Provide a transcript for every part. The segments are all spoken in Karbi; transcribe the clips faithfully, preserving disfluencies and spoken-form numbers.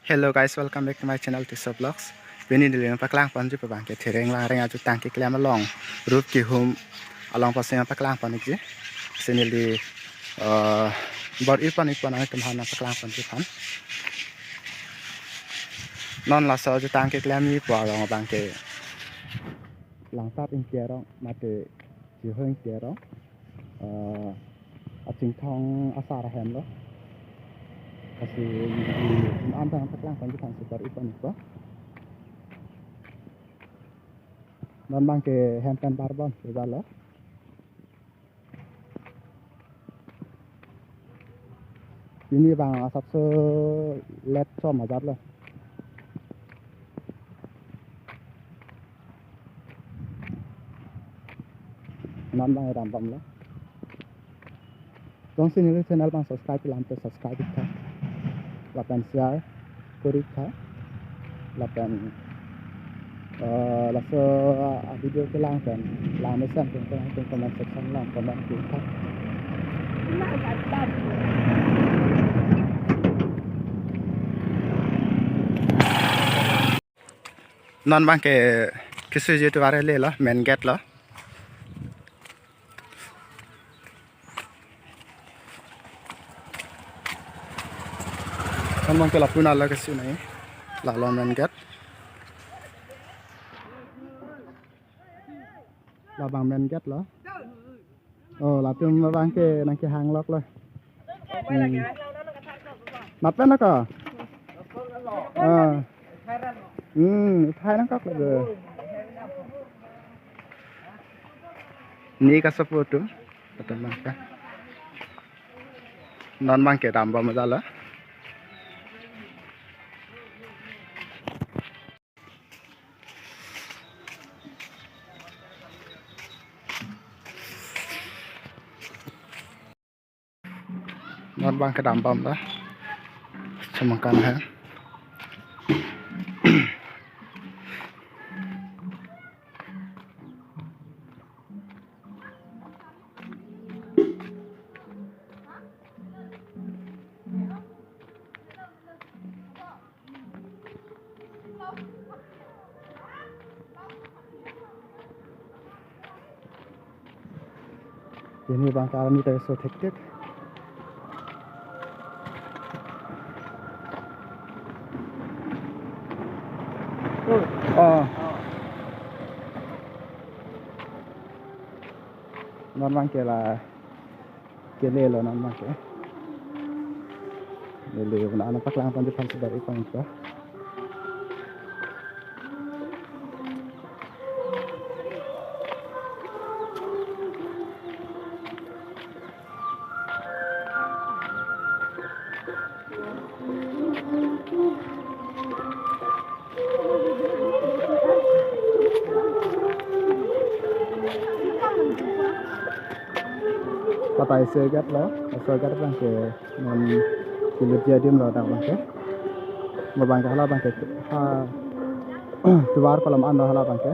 Hello guys, welcome back to my channel Tisso Vlogs. Pini neli paklang ponji abangke Thereng Langreng ajutang keklem along, roof kehum along pusi paklang ponji. Si neli, eh, bor-i pon-ik pon nangtum aphan paklang ponji aphan. Non laso ajutang keklemji pu along abangke Langtat Ingti arong mate Jiho Ingti arong, eh, Achingthong asar ahem lo. Lasi nangtum aphan paklang ponji aphan si bor-i pon-ik po. Non abangke hem pen barbom si balo. Pini abang asapso let som ajat lo. Non abang dambomlo. Jongsi neli channel abang subscribe lam te subscribe ik tha. Lapen share kori ik tha. Lapen, eh, laso, ah, video kelang pen lang mesen pen pen pen comment section along comment kori ik tha. Non abangke kesuji atovar le lo, main gate lo. Non abangke lapu nalo kesu nai. Lalo main gate. Labang main gate lo. Oh, latum abangke nangkehang lok lo. Hmm. Mat pen nangkok? Ah. Hmm, ithai nangkok lo. Ne kasopo atum. Atum abangke. Non abangke dambom ajat lo. Non abangke dambom lo. Chomangkan he. Pini abangke arni ta so thekthek. Oh. Non abangke la kele lo non abangke. Neli nangpaklang ponji aphan si bor-i pon-ik po. Patai se gate lo, se gate abangke non kilut adim lo dak abangke. Mo abangke hala abangke ha tovar kolom an lo hala abangke.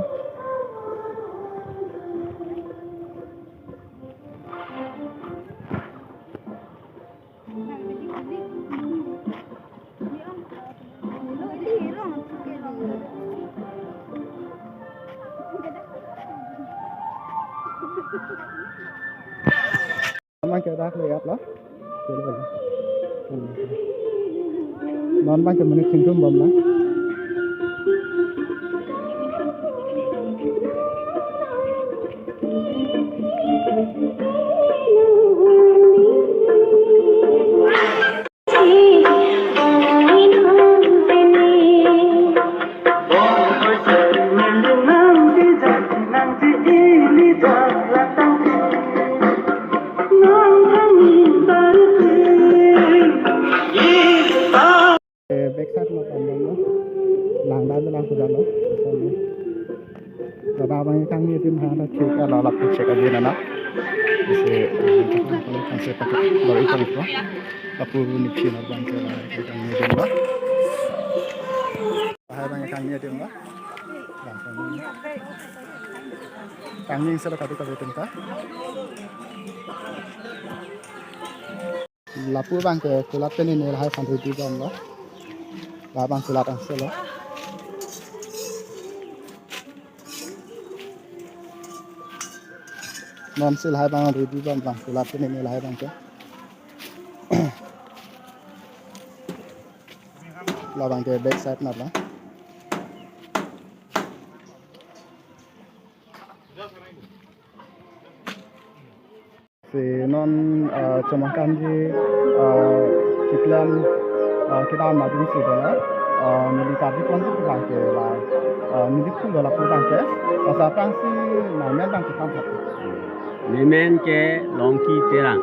Abangke dak le gate lo. Non abangke monit chingrum bom lo. Eh, back side lo kan lo. Lang dan lang kuda lo. Dada abang kangni adim ha ta thik lo lapu check adim nana. Isi, eh, kangsi pakai bor-i pon-ik po. Lapu nephi abangke kangni adim lo. Lahai abang kangni adim lo. Kangni selo kadu kadu adim ta. Lapu abangke kulat pen ne lahai aphan ready bomlo. Labang kulat angselo. Non si lahai abang ready abang, abang kulat ke ne lahai abang ke. Labang ke back side na la. Si non, ah, chomangkanji, ah, keklem, ah, kedam adim si dolo, ah, neli karjuponji abang ke la, ah, neli pulo lapu abang ke, ah, sa aphrangsi nangmen abang ke kam thap. Nemen ke Longki Terang.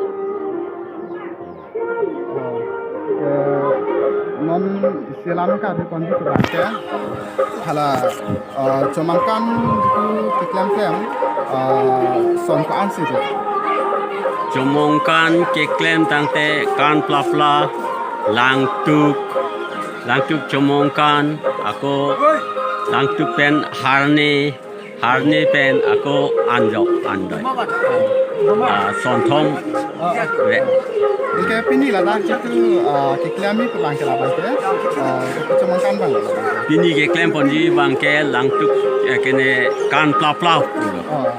Oh, eh, non isi alam karjuponji abang ke hala, eh, chomangkan jitu keklem klem, eh, son ko-an si do? Chomangkan keklem tangte kan plapla, langtuk, langtuk chomangkan, ako langtuk pen harne, harne pen ako anjok andoi. Ah, sonthom. Ah, ah. Re. Anke pini ladak jitu, ah, keklem abang ke labang ke, ah, chomangkan abang. Pini keklemponji abang ke langtuk, eh, kene kan plapla pulo. Ah.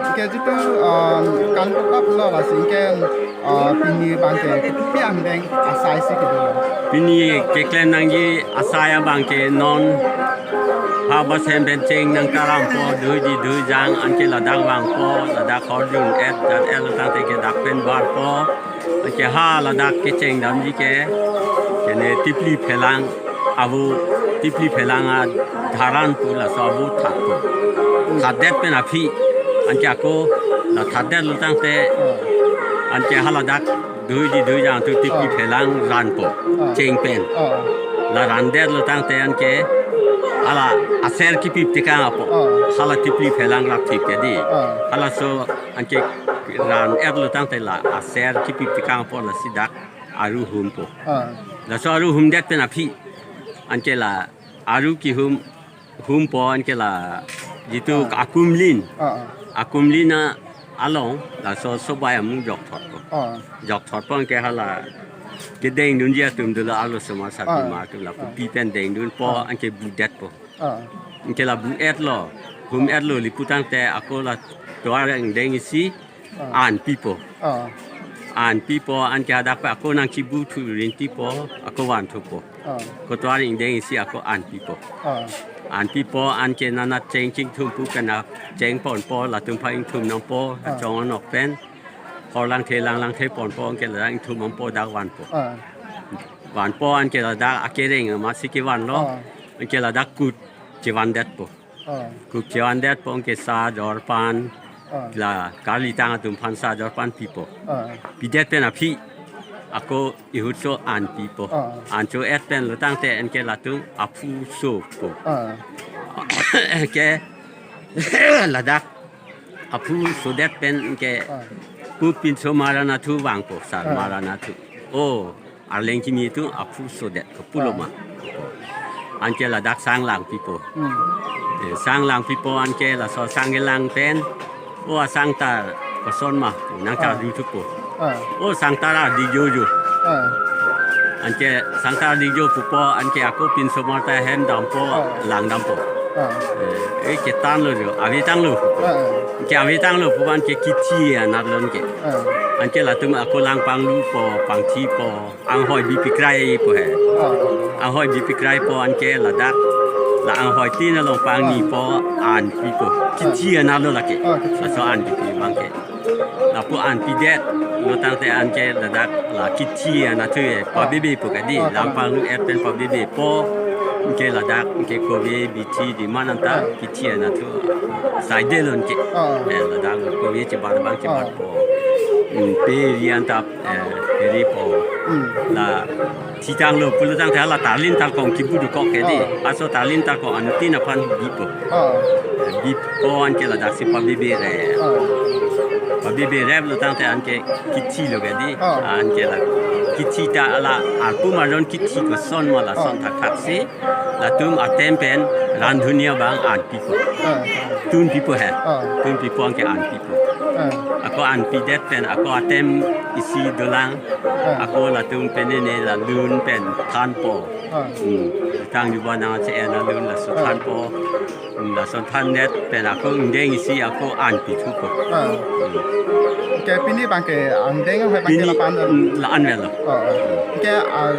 Anke jitu, ah, kan plapla pulo lasi anke, ah, pini abang ke kopi angdeng asai si kedo? Pini keklem nangji asai abang ke non ha bus hem pen cheng nangkarampo, duiji duijang anke ladak vangpo, ladak horjun et jat et lo tangte ke dak pen barpo. Anke ha ladak kecheng damji ke, kene Tipli Phelang, avu Tipli Phelang adharan pu laso avu thatpo. Thatdet pen aphi, anke ako la thatdet lo tangte, anke ha ladak duiji duijang atum Tipli Phelang ranpo, cheng pen. La randet lo tangte anke hala aser kipip tekang apot. Hala Tipli Phelang rapthip ke di. Halaso anke ran et lo tangte la aser kipip tekang apot lasi dak aru humpo. Laso aru humdet pen aphi anke la aru kihum humpo anke la jitu akumlin. Akumlin along laso sobai amung jokthotpo. Jokthotpo anke hala kedengdunji atum dolo arloso asar, ah, tima atum la kopi pen dengdunpo, anke budetpo. Anke la bu-et lo, hum-et lo lapu tangte ako la tovar angdeng isi, ah, an pipo. An pipo anke hadak pen ako nangchibu thu rintipo, ako vanthupo. Ko tovar angdeng isi ako an pipo. An pipo anke nanat cheng chingthum pu pen cheng ponpo, latum aphan ingthum nangpo, achong anok pen. Hor langthe lang langthe ponpo anke ladak ingthum nangpo dak vanpo. Vanpo anke ladak akereng amatsi kevan lo. Anke ladak kut chevandetpo. Kut chevandetpo anke sa jorpan, la karlitang atum aphan sa jorpan pipo. Pidet pen aphi ako ihutso an pipo. An cho-et pen lo tangte anke latum aphu sopo. Anke ladak aphu sodet pen anke pu pinso Maranathu vangpo, sar Maranathu. O, Arleng kimi atum aphu sodet ko pulo ma. Anke ladak sang lang pipo. Eh, sang lang pipo anke laso sang kelang pen, o asang ta koson ma, nangkarju thupo. O sang ta ra di jojo. Anke sang ta ra di jo pupo anke ako pinso Marta hem dampo, lang dampo. Eh, eh, ketang lo jo, avetang lo pupo. Anke avetang lo pupo anke kithi anat lo anke. Anke latum ako lang panglupo, pangthipo. Anghoi bipikraipo he. Anghoi bipikraipo anke ladak. La anghoi tin along pangnipo an pipo. Kithi anat lo lake. Laso an pipi abang ke. Lapu an pidet lo tangte anke ladak la kithi anatthu e. Pabebepo kadi. Lang panglu-et pen pabebepo. Anke ladak anke kove bithi dei ma anta kithi anatthu. Saide lo anke. Eh, ladak kove chebar abang chebarpo. Hmm, pe ri anta eh, ri po. La thitang lo pulo tangte hala tarlin tarkong kibu dokok ke dei. Laso tarlin tarkong anuttin aphan bipo. Bipo anke ladaksi pabeberep. Pabeberep lo tangte anke kithi lo ke dei. Anke la kithi ta hala arpu marjon kithi koson ma lason thakthak si. Latum atem pen randhuni abang an pipo. Tun pipo he. Tun pipo anke an pipo. Ah, ako anpidet pen ako atem isi dolang. Ah. Ako latum penene la lun pen thanpo. Ah. Hmm. Tang juba nang che en alun laso Ah. thanpo. Hmm, lason thandet pen ako ingdeng isi ako anpithupo. Ah. Hmm. Ke pini abangke angdeng ahoi abangke Pini, lapu-an. Hmm, la-an avelo. Oh, oh. Ke, ah,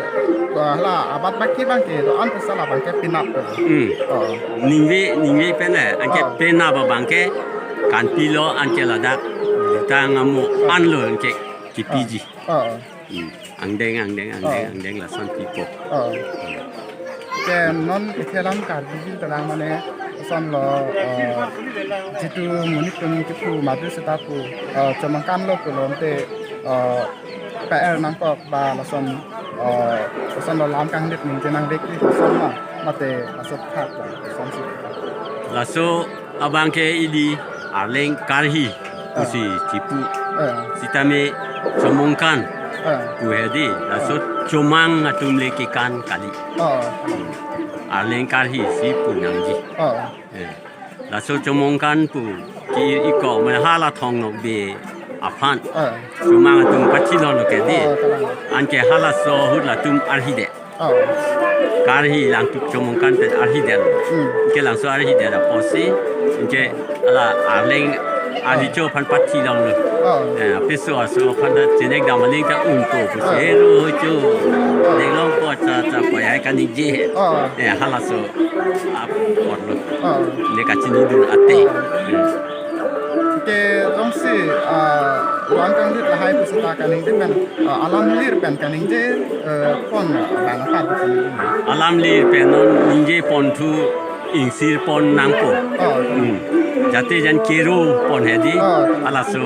ah, la abat baki abangke do-an pesa la abangke penap. Hmm. Oh. Ningve, ningve pen eh, anke Oh. penap abangke kanpilo anke ladak jutang amo Oh. anlo anke kipiji. Oh, oh. Hmm. Angdeng, angdeng, angdeng, Oh. angdeng lason pipo. Oh. Ke non kethelam Karbi Bill kelang mane sonlo, eh, jitu monit tum kipu madu seta pu, eh, chomangkanlo pulote, eh, P R nangkok ba lason, eh, lasonlo lam kangdit ningje nangvek lason ma, mate laso thak ba lasonsi. Laso abangke ili Arleng Karhi pusi chipu. Eh. Sitame chomangkan Eh. pu hedi. Laso Eh. chomang atum le kekan kali. Oh. Arleng Karhi si pu nangji. Oh. Eh. Laso chomangkan pu ki-ikok mane hala thong nok be aphan. Eh. Chomang atum pathilonglo ke di. Oh, kalang. Anke halaso ahut latum arhidet. Oh. Karhi langtuk chomangkan pen arhidet. Hmm. Anke langso arhidet apotsi, anke la Arleng arlicho aphan pathilonglo. Oh. Eh, piso aso aphan ta chenek dam aling ta unpo pusi Oh. ero cho. Oh. Ning longpo cha cha po ya kaningje. Oh. Eh, halaso apotlo. Oh. Ne kachinidun ate. Oh. Hmm. Ke jongsi, ah, lam kangdit lahai pusita kaningje pen, ah, alam lir pen kaningje, eh, pon, ah, bang apar pusi. Alam lir pen non ningje ponthu ingsir pon nangpo. Oh. Hmm. Jate jan kero pon hedi. Oh. Halaso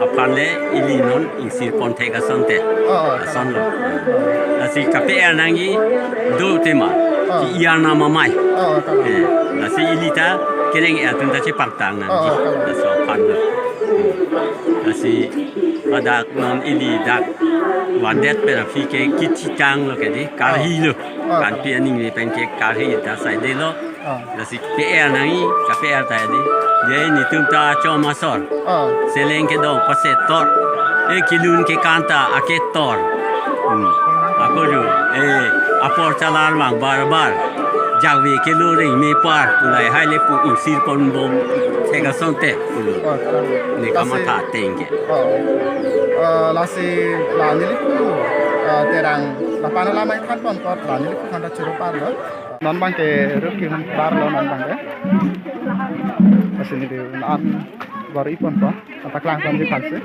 aphan le ili non ingsir pon thek asonte. Oh, oh, Asonlo. Lasi K P R nangji do tema. Oh. Ki-iyar nam amei. Oh, kalang. Eh, lasi ili ta kereng atum ta chepartang nangji. Oh, kalang. Laso aphan lo. Hmm. Lasi ladak non ili dak vandet pen aphi ke kithitanglo ke di. Karhi lo. Oh. Kanpi aning le pen ke Karhi ta saidelo. Oh. Lasi P R nangji, K P R ta di. Dei netum ta chom asor. Oh. Seleng kedong pasetor. Eh, kelun kekan ta aketor. Hmm. Ako jo, eh, apor chalar vang bar bar. Jakve kelo ring me par. Pu lahai le pu ingsir ponbom thek asonte. Pu. Oh. Ne Lasi kamatha ateng ke. Oh. Eh, lasi la nelipu, eh, Terang lapu-an alam mai than pon kot la nelipu aphanta choro parlo. Non abangke rup kehun parlo non abangke. Lasi neli un-an bor-i ponpo. Anta klang ponji aphansi.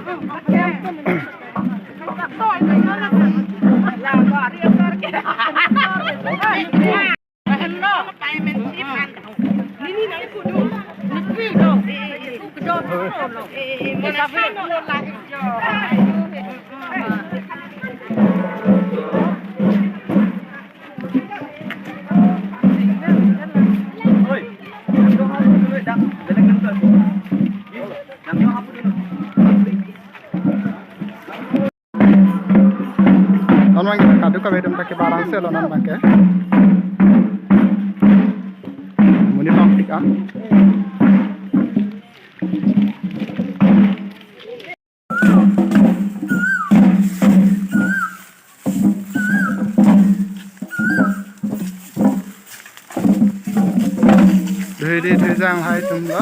Non abangke kadokave atum ta kebarang selo non abangke. Monit long tik ah. Dui di dui jang hai atum lo.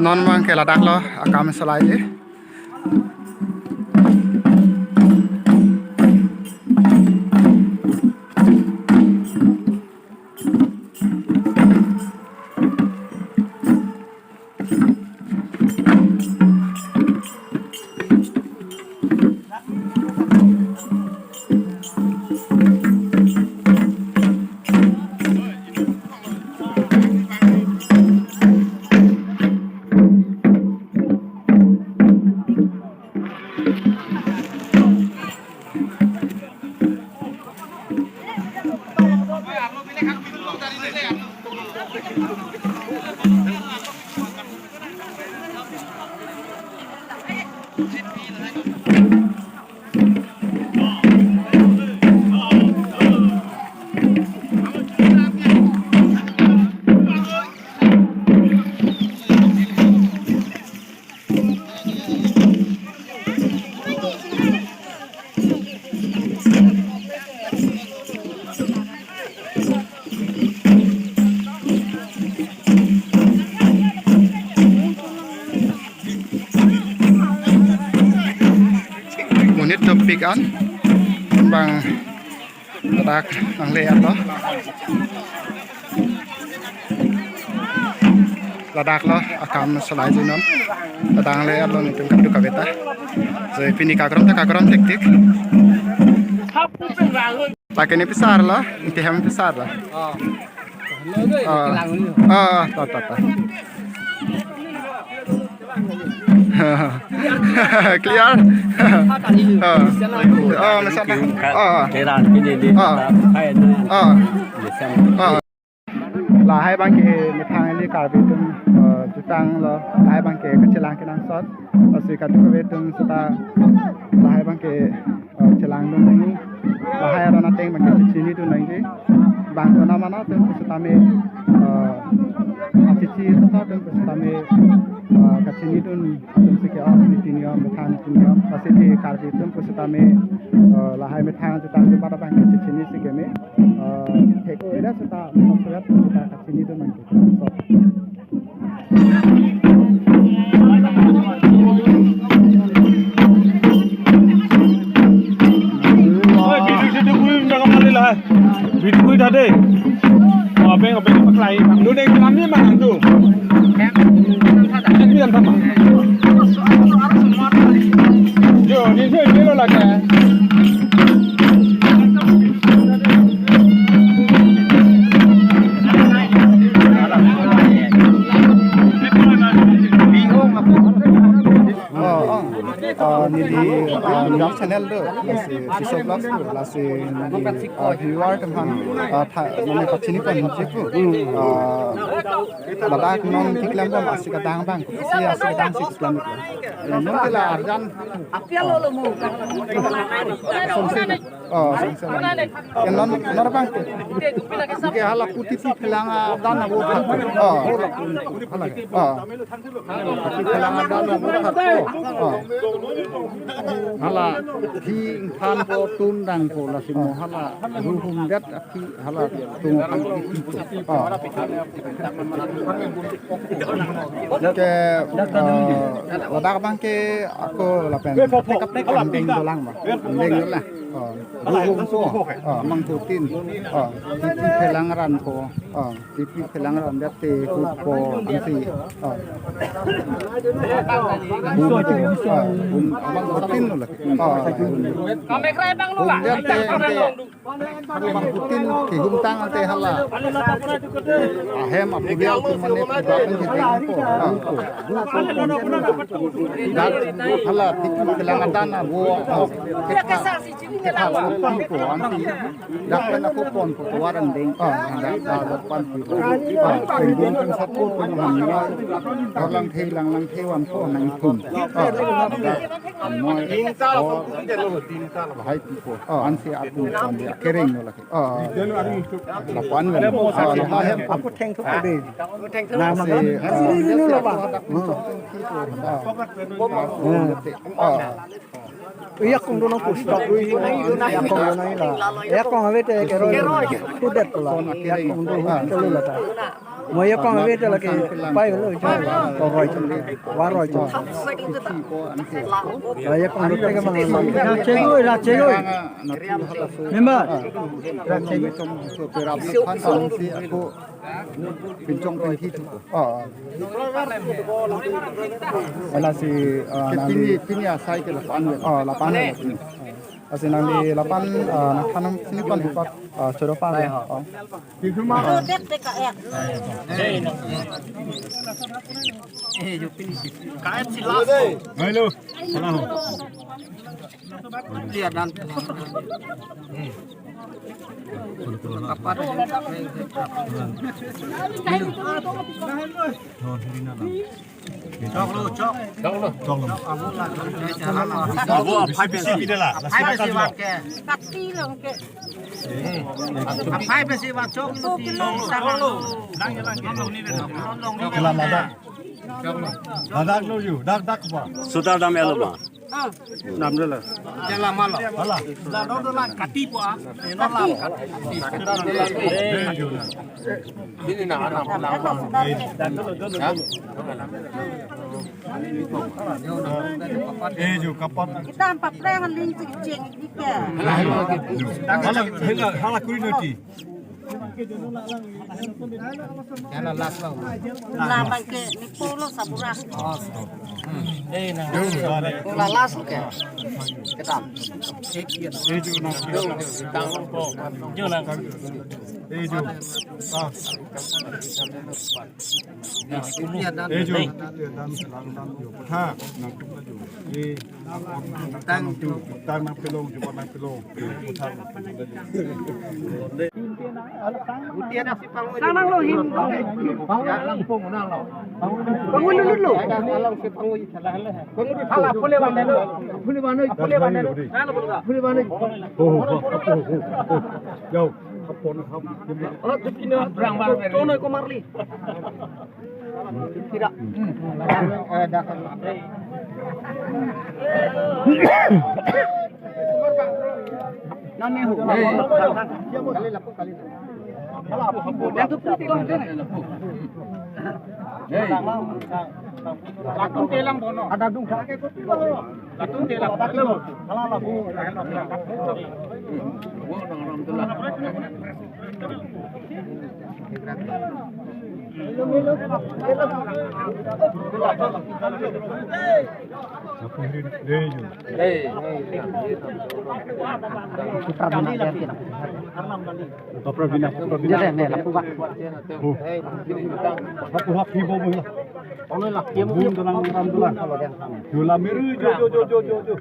Non abangke ladak lo akam salai. Monit topik an bang ladak nangle-etlo. Ladak lo akam salai jinon. Ladak nangle-etlo nelitum kadokave ta. So pini kagrom ta kagrom thektik. Lake ne pisar lo, iti hem pisar lo. Oh. Oh, oh, ta, ta, ta. Clear? Oh. Oh, mesen. Oh. Oh. Oh. Lahai abangke methang ili Karbi atum, eh, jutang lo, lahai abangke kachelang kenangsot, lasi kadokave atum seta lahai abangke, eh, chelangdun nangji, lahai aron ateng abangke chechinidun nangji, bang kona mana atum pusitame, eh, achichi seta atum pusitame, eh, kachinidun atum si ke-ong niti niyom, methang niti niyom, lasi di Karbi atum pusitame, eh, lahai methang jutang jubat abangke chechini si keme. Eh, thek-o ida seta, methang surat seta kachinidun nangji. So. Oi, video, video kuri jaga mali lahai. Video kuri tha de. Oh, abeng, abeng paklai. Lu deng kami mana tu? Yang bilang sama. Jo, ni tu ni lo lagi. Oh, oh. Oh, neli, oh, neli channel do, lasi Tisso Vlogs do, lasi neli, oh, viewer atum aphan, oh, tha, mane pachini pon neli pu. Oh, ladak non keklem bom asi kedang abang, asi, asi kedang si keklem. Non ke la arjan. Oh, songse. Oh, non, non abangke. Ke hala puti pi phelang adan avo thak. Oh. Hala ke. Oh. Puti phelang adan avo thak. Oh. Hala thi ingthan ko tun dang ko lasi mo hala ruhum det athi hala tung ko. Oh. Ke, eh, ladak abangke ako lapen kaprek kaprek andeng dolang ba. Andeng dolang. Oh, ruhum ko, oh, mangkutin, oh, tipi phelang aran ko, oh, tipi phelang aran det te hut ko ansi, oh. Hum ko, oh, hum mangkutin lo lake. Oh, hum. Hum det te, te, mangkutin kehum tang te hala. Ahem apurial atum mane pudapen hideng ko, oh, ko. Dak hala tipi phelang adan avo, oh, ketha, ketha pon ko ansi. Dak pen ako pon ko tovar andeng. Oh, dak, ah, dak pan pi. Ah, pengbong pen sat ko pen ham. Dak langthe lang langthe van ko nangthum. Oh, dak noi. Oh, lahai pi ko. Oh, ansi atum pon dia kereng lo lake. Oh, lapu-an kan. Oh, lapu-an hem. Ako thengthu de. Nama si, ah, ini lo ba. Oh. Iya kong dono pustok. Iya kong dono ila. Iya kong ave te kero. Kudet la. Iya kong dono chelu la ta. Mo iya kong ave te lake pai lo cha. Ko roi chelu. Wa roi chelu. Iya kong dono te ke mang. Ra chelu, ra chelu. Member. Ra chelu. Pinchong pen hit. Oh. Lasi, ah, nangli pini asai ke lapu-an. Oh, lapu-an. Lasi nangli lapu-an, ah, nangthan sini pon hipak, ah, choro pa. Oh. Hello. Hello. Lihat dan. Choklo, chok. Choklo. Abo aphai pensi pidala. Aphai pensi wan ke. Kati lo ke. Aphai pensi wan chok lo ti lo. Kelam ada. Ladak lo yu, dak dak ba. Suta dam elo ba. Dam dala. Jala malo. Hala. Dam dala kati po a. Eno la. Ini na anak. Eh, jo kapat. Kita empat puluh yang ling cik cik ni ke. Hala, hala, hala kuri noti. Jana last lo. La bangke ni polo sabura. Eh, na. Jo, dale. La last lo ke. Ketam. Eh, jo na. Jo na. Eh, jo. Ah. Eh, jo. Dam selang dam jo. Putha, nang tuk jo. Eh, tang jo, tang nang pelong jo, nang pelong. Putha. Sanang lo him. Bangun dulu lo. Hala pule bande lo. Pule bande lo. Pule bande lo. Pule bande. Oh, oh, oh, oh, oh. Yo, apon ham. Oh, tu kina berang bar. Tono ko marli. Kira. Eh, dah. Nani ho. Kali lapu kali. Yang tu putih lah. Latum telang bono. Ada dung. Latum telang bono. Hala lapu. Kapra bina, kapra bina. Jere ne lapu ba. Oh. Lapu hap hi bo mo la. Ono la. Bun dalang ram dalang. Jula miru jo jo jo jo jo jo.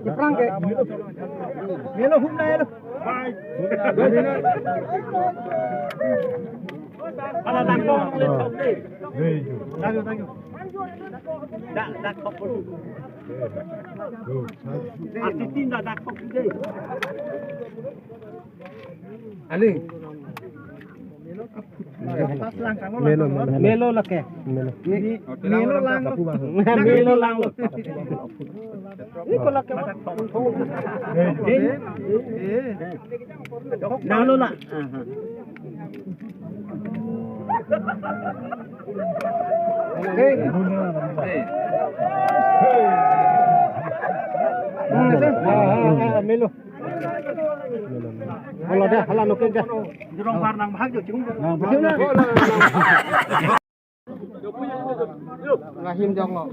Jeprang ke. Melo hum na elo. Ala tangko. Thank you, thank you. Dak, dak kok. Arti tinda dak kok deh. Aling. Melo, melo. Melo lake. Melo. Melo lang lo. Melo lang lo. Iko lake. Nang lo na. Melo. Hala dah, hala nukik dah. Jurong par nang bahag jo, jurong. Nang bahag jo. Lahim jong lo.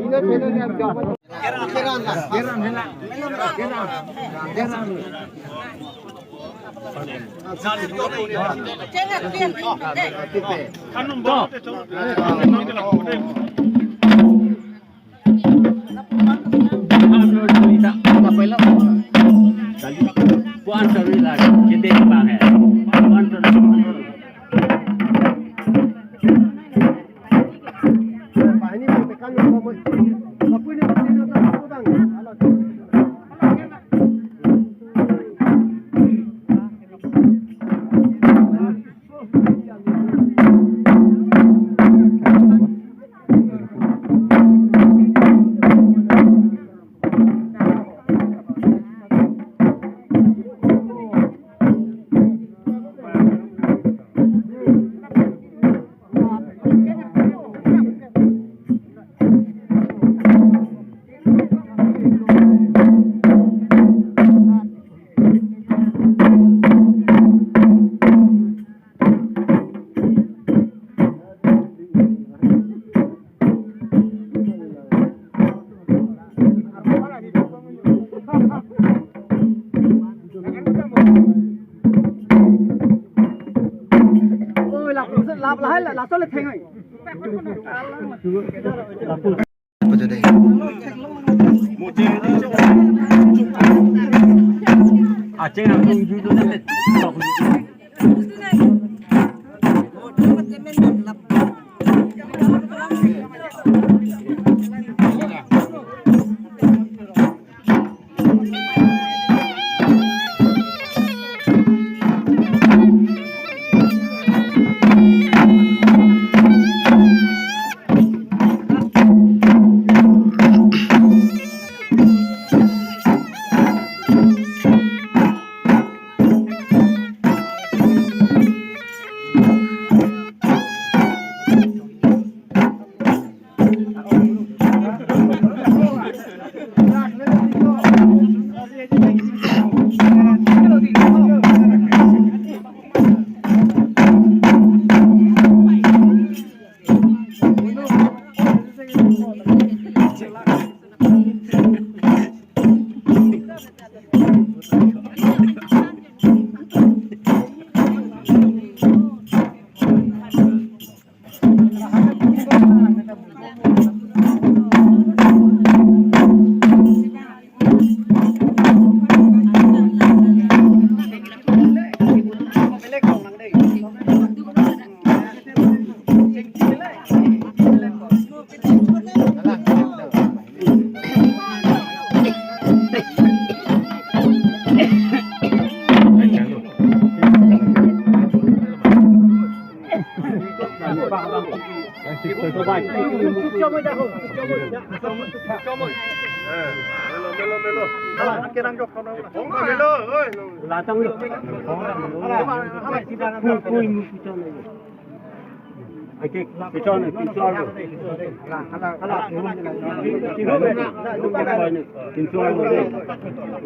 Ini channel yang jong. Laso le theng oi.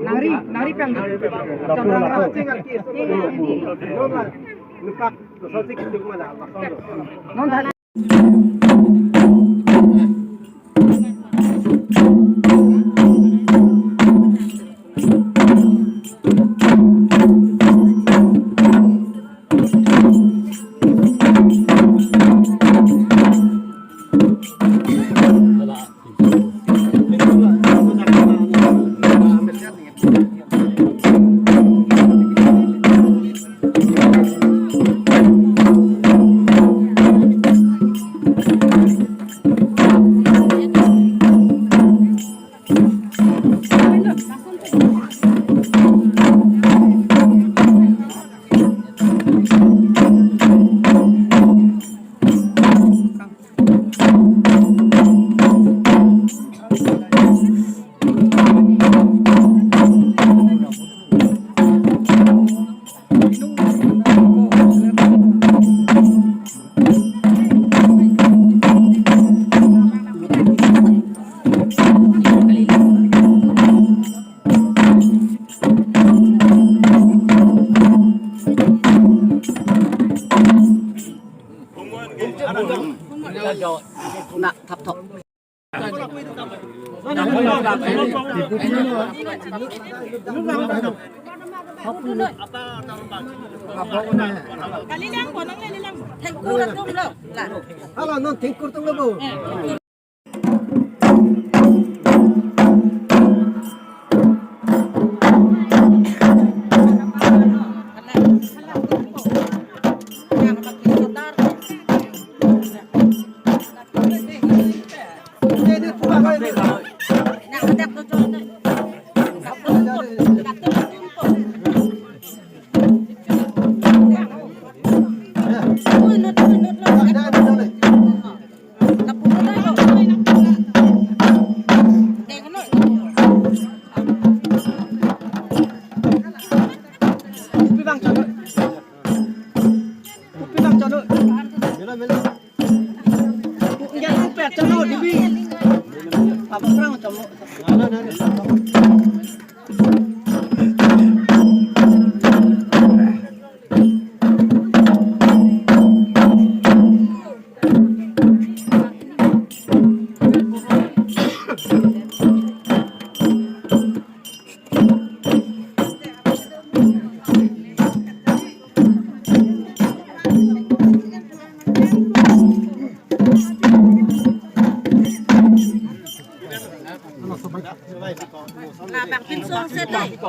Nangri, nangri pang. Non than. Kalilang ko nang kalilang. Thengkur atum lo. La. Hala non thengkur atum lo bo.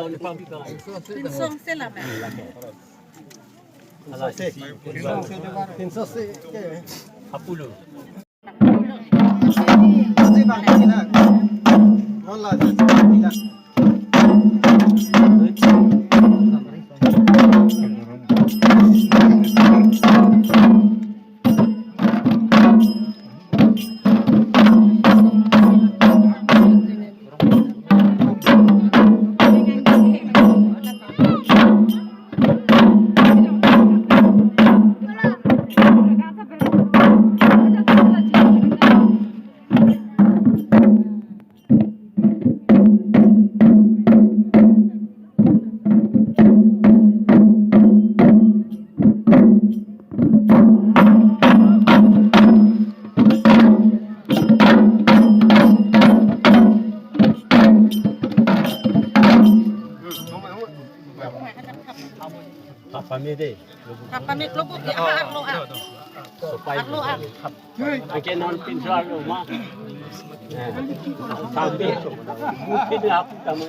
Tinsong se la, ma'am. Tinsong se, tinsong se ke. Apulu. Papa mi de. Papa mi klobuk ya, arlo a. Sopai. Arlo a. Ake non pinso arlo ma. Eh. Sampai. Mungkin apa kamu?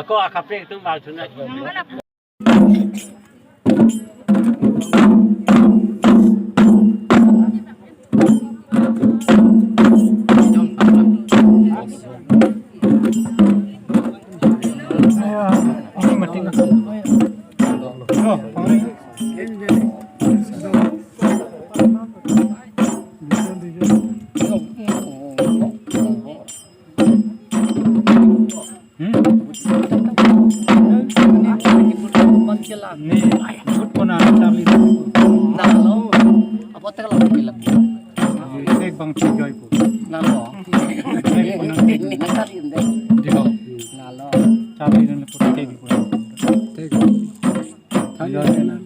Ako akaprek tu maksudnya. Hmm? Ne, good kona charli. Nalo. Apo tek lo bilang. Ek bang si joy po. Nalo. Ek kona. Ini nang charli inde. Diho. Nalo. Charli dan lepo tek po. Tek. Joy na.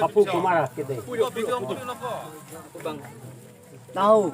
Papu kumara kete. Tahu.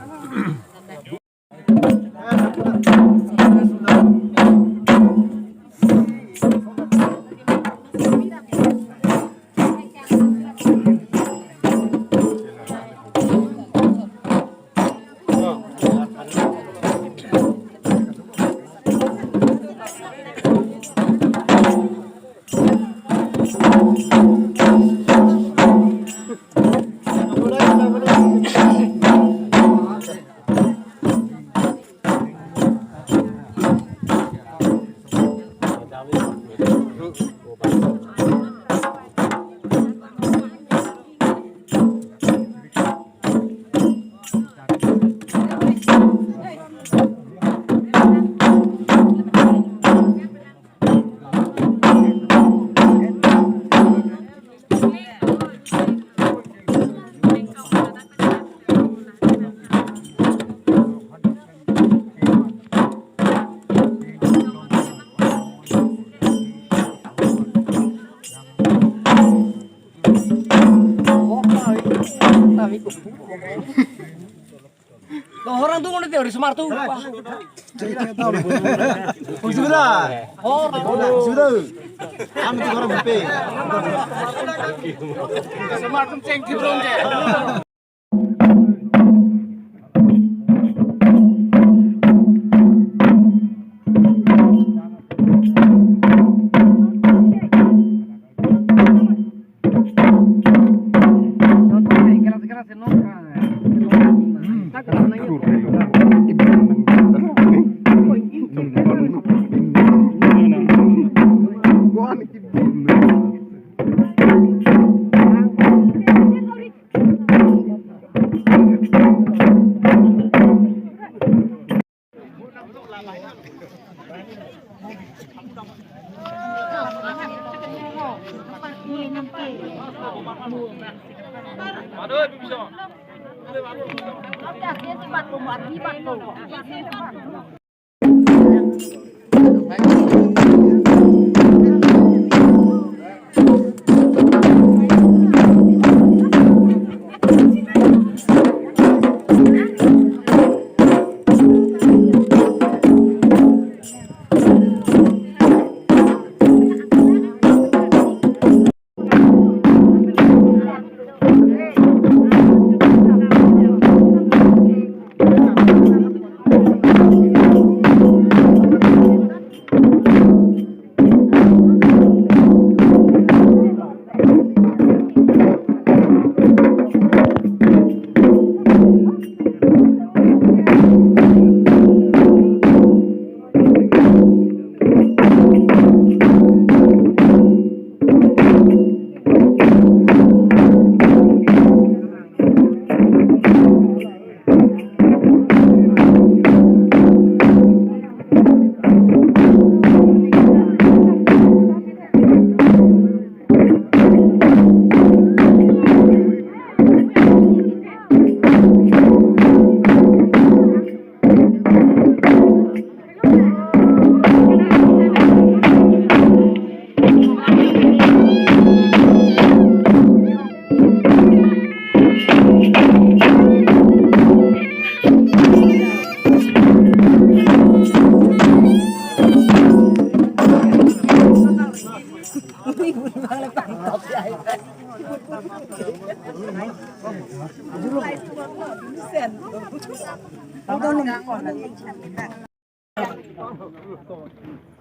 Orang tu mana teori smart tu. Sudah. Oh, sudah. Am tu orang bepe. Smart tu ceng kidron je.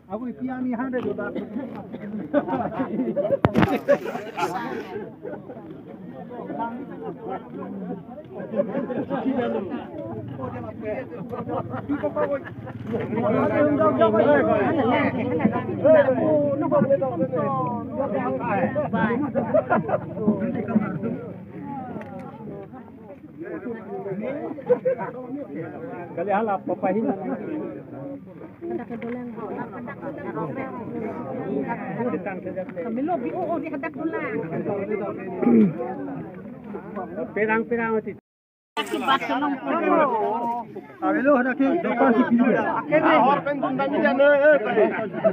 Aku ipi ani hande joda. Kali hala papahin. Kami lo bi o o di hadak dolang. Pirang-pirang ati. Kami lo hadak ke depan si kiri. Hor pen dun kami jana, eh, kami.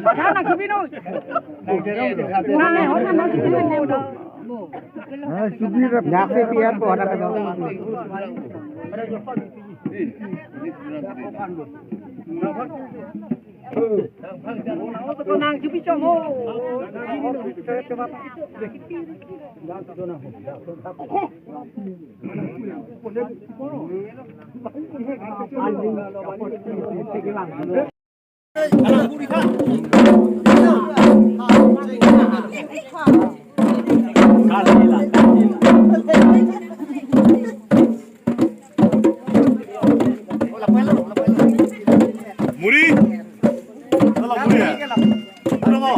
Mana kami lo? Mana hor mana kami lo? Jaksi pian po ada kado. Nang jupi chong ho. Muri? Kalau muri ya? Ano mo?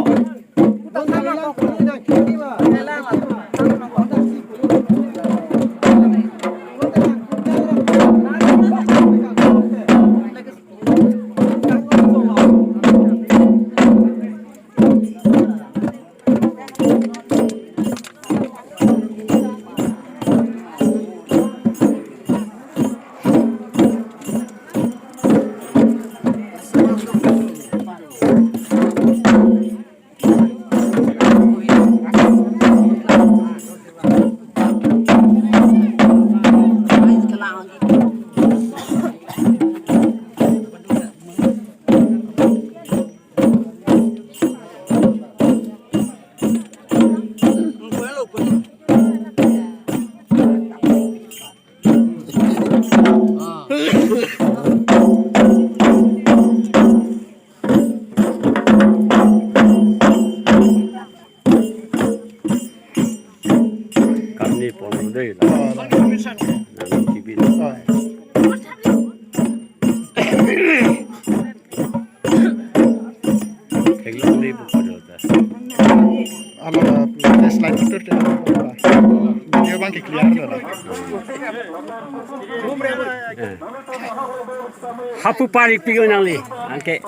Alo, flashlight betul ke? Video abang ke clear lo. Hapu parik pigo nangli, angke.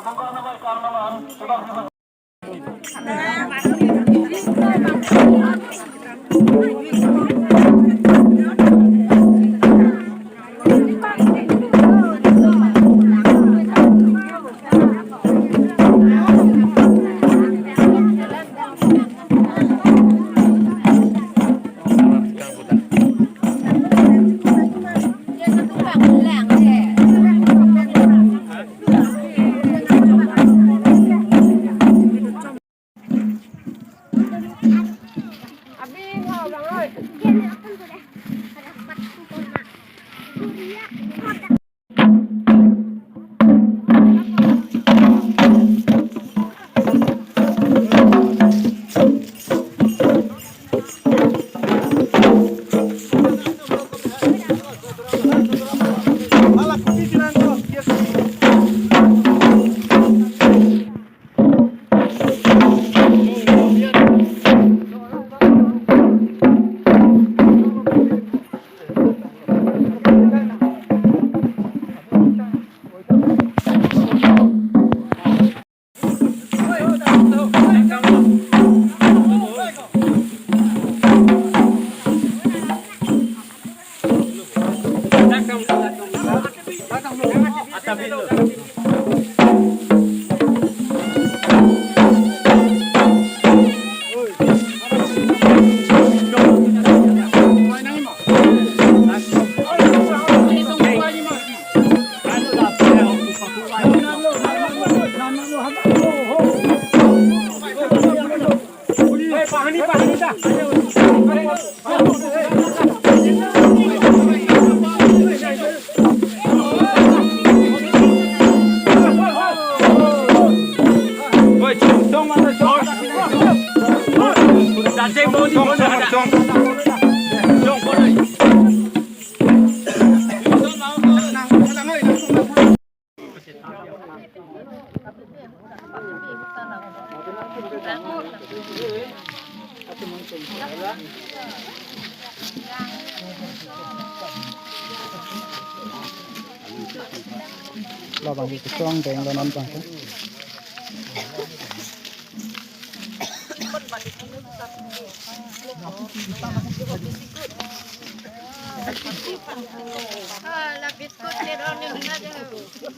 Labang ke kosong deng lo non bang ke.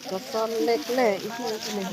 Kosong lek le, isi isi le.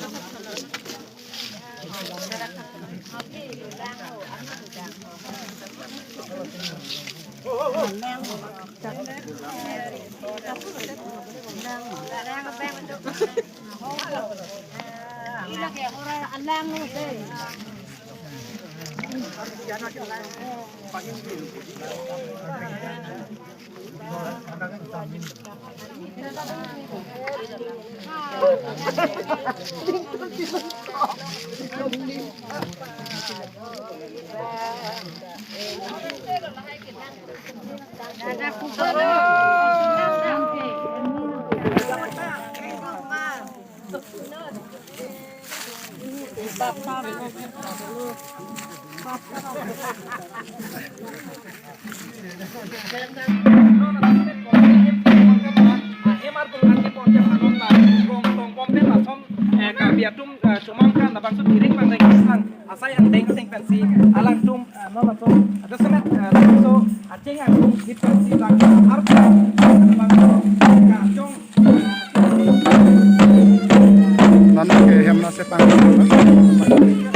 Asai angdeng ateng pensi alangtum, eh, non atum, ajasemet, eh, labangso aching angdeng pensi lang arta labangso kachong. Nana ke hem na setang.